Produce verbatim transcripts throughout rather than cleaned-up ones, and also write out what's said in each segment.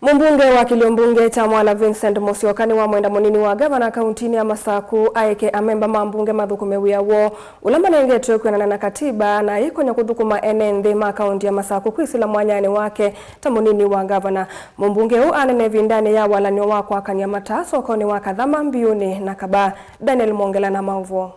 Mũmbunge wa kĩlio mbunge kya Mwala Vincent Musyoka nĩwamwenda mũnini wa ngavana kauntinĩ ya Masaku aeke amemba ma mbunge mathũkũme wĩa woo ũla manengetwe kwĩanana na katiba na ĩkonya kũthũkũma ene nthĩ ma kaunti ya Masaku kwĩsĩla mwanyanĩ wake ta mũnini wa ngavana. Mũmbunge ũũ anene ĩvindanĩ ya walany'o wa kwakany'a mataa sokonĩ wa Kathama, Mbiũnĩ na Kabaa. Daniel Mwongela na maũvoo.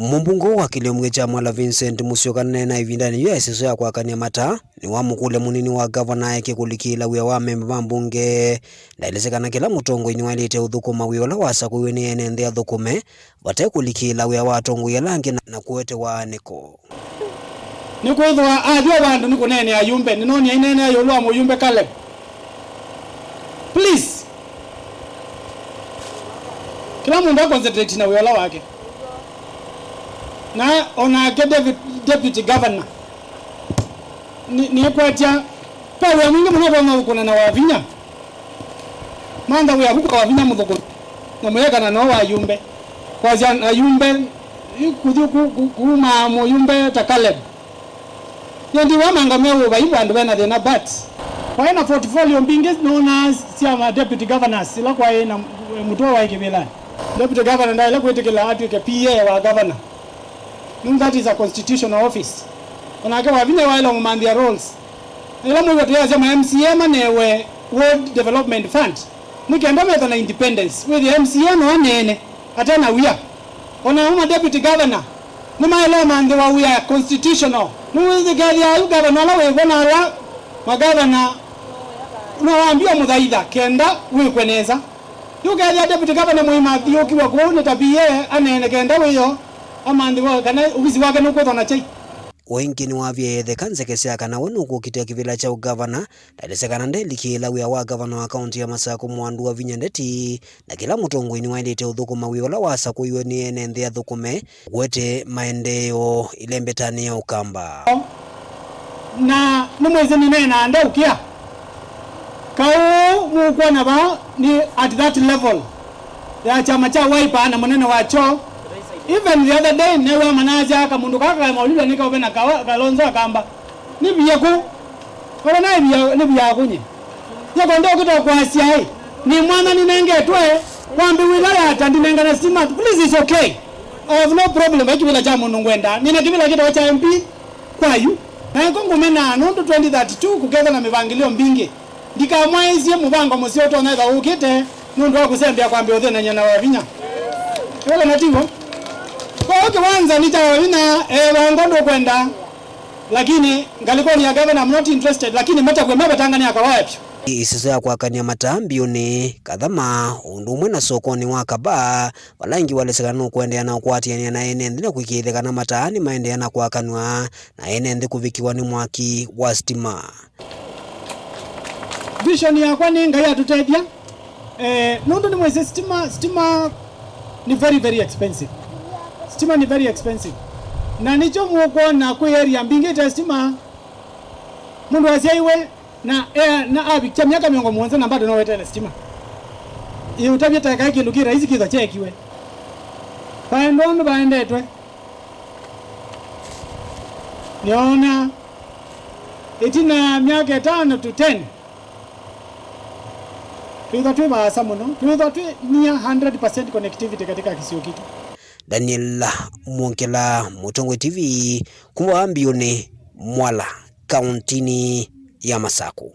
Mũmbunge ũũ wa kĩlio mbunge kya Mwala Vincent Musyoka aneena ĩvindanĩ yĩu ya ĩseso ya kwakany'a mataa nĩwamũkũlya mũnini wa ngavana aeke kũlikĩĩla wĩa wa amemba ma mbunge. Ndaelesya kana kĩla mũtongoi nĩwaĩlĩte ũthũkũma wĩa ũla wasakũiwe nĩ ene nthĩ athũkũme vate kũlikĩĩla wĩa wa atongoi ala angĩ na, na kũete waanĩko. Nĩkwĩthĩwa athi o vandũ nĩ kũneenea ayumbe. Nĩnoonie aineenea ĩũlũ wa mũyumbe Caleb. Please. Kĩla mũndũ a concentrate na wĩa ũla wake. Na onake David, deputy governor. Nĩ, nĩkwatya, ve wĩa mwingĩ mũno ũtonya ũkũna na Wavinya. Mantha wĩa vu kwa Wavinya mũthũkũmi, na mũyekana no wa ayumbe. Kwasya ayumbe, yu kũthi ku-, ku-, kuuma mũyumbe ta Caleb. Nĩndi wamanga me wũvaivu andũ vena thĩna, but kwaĩ na portfolio mbingĩ nũnaa sya ma deputy governors ila kwaĩ na mũtũo waĩ kĩvĩlanĩ. Deputy governor ndaĩle kwĩtĩkĩla atw'ĩke P A wa governor. Nũndũ that is a constitutional office. Onake Wavinya waĩle ũmũmanthĩa roles. Na ĩla mwĩw'a tũyasya ma M C A manewe Ward Development Fund, nĩ kenda methwa na independence, wĩthĩa M C A no aneene ate na wia. O namo ma deputy governor nĩmaĩle ũmanthĩwa wĩa constitutional. Nĩwĩthĩkethĩa yu governor ala wĩvo na ala magavana no wambie ũmũthaitha kenda wĩkwe nesa. Yu ũkethĩa deputy governor mũima athiũkiw'a kũu nĩ ta P A aneene kenda wĩoo amanthĩwe kana ovisi wake nũkwĩthwa na kyai. Ũũ ĩngĩ nĩwavie etheka nzeke sya kana we nũkũkitĩa kĩvĩla kya ũgavana, ndaelesya kana ndelikĩĩla wĩa wa gavana wa kaunti ya Masaku Mwandu Wavinya Ndeti, na kĩla mũtongoi nĩwaĩlĩte ũthũkũma wĩa ũla wasakũiwe nĩ ene nthĩ athũkũme, kũete maendeeo ĩlembetanĩ ya Ũkamba. Na nĩmwĩsĩ nĩneenaa ndeũkĩa. Kaũ mũkwona vaa nĩ at that level ya kyama kya Wiper na mũnene wakyo. Even the other day, new'a manasya kamũndũ kaa kakaema ũlilwa nĩ kaũve na kawa-, Kalonzo akamba. Nĩ via kũ? Kawa naĩ via, nĩ via kũnye. Yako ndeũkĩta kwasya ĩ, nĩ mwanya nĩnengetwe, kwa mbĩw'ĩla ya ata ndinengane stima. Please, it's okay. I have no problem. Vai kĩvĩla kya mũndũ ngwenda. Nĩna kĩvĩla kĩtawa kya M P. Kwa yu, na ĩko ngũmenaa nũndũ twenty thirty-two kũkethwa na mĩvangĩlyo mbingĩ. Ndikamwaĩsye mũvango mũseo ũtonya ĩtha ũkĩte nũndũ wa kũsembea kwambĩa ũthĩnany'a na Wavinya. Ĩwe kana tiw'o? Kwoou kĩwanza nĩ kya Wavinya, e, Wango ndũkwenda, lakini ngalĩkonĩ ya governor, I'm not interested, lakini matavw'e mavetangane akawae vyũ. Ĩseso ya kwakany'a mataa Mbiũnĩ, Kathama, o ũndũ ũmwe na sokonĩ wa Kabaa, vala ĩngĩ walesya kana nũkũendeea na ũkwatĩanĩa na ene nthĩ na kũĩkĩĩthya kana mataa nĩmaendeea na kwakanw'a na ene nthĩ kũvikĩwa nĩ mwaki wa sitima. Vision yakwa nĩ Ngai atũtethya, eh, nũndũ nĩmwĩsĩ sitima, sitima nĩ very, very expensive. Sitima nĩ very expensive. Na nĩkyo mũkwona kwĩ area mbingĩ ite sitima, mũndũ asyaiwe na, eh, na avikya myaka mĩongo mũonza na bado no weteele sitima. Ĩ, ũtavye ta kaĩ kĩndũ kĩ rahisi kĩtha kyekiwe. Vaendwa ũndũ vaendetwe. Nĩona ĩtina ya myaka ĩtano to ten, twĩthwa twĩ vaasa mũno, twĩthwa twĩ near hundred percent connectivity katika kĩsio kitũ. Daniel Mwongela, Mũtongoi T V, kuma Mbiũnĩ, Mwala, kauntinĩ ya Masaku.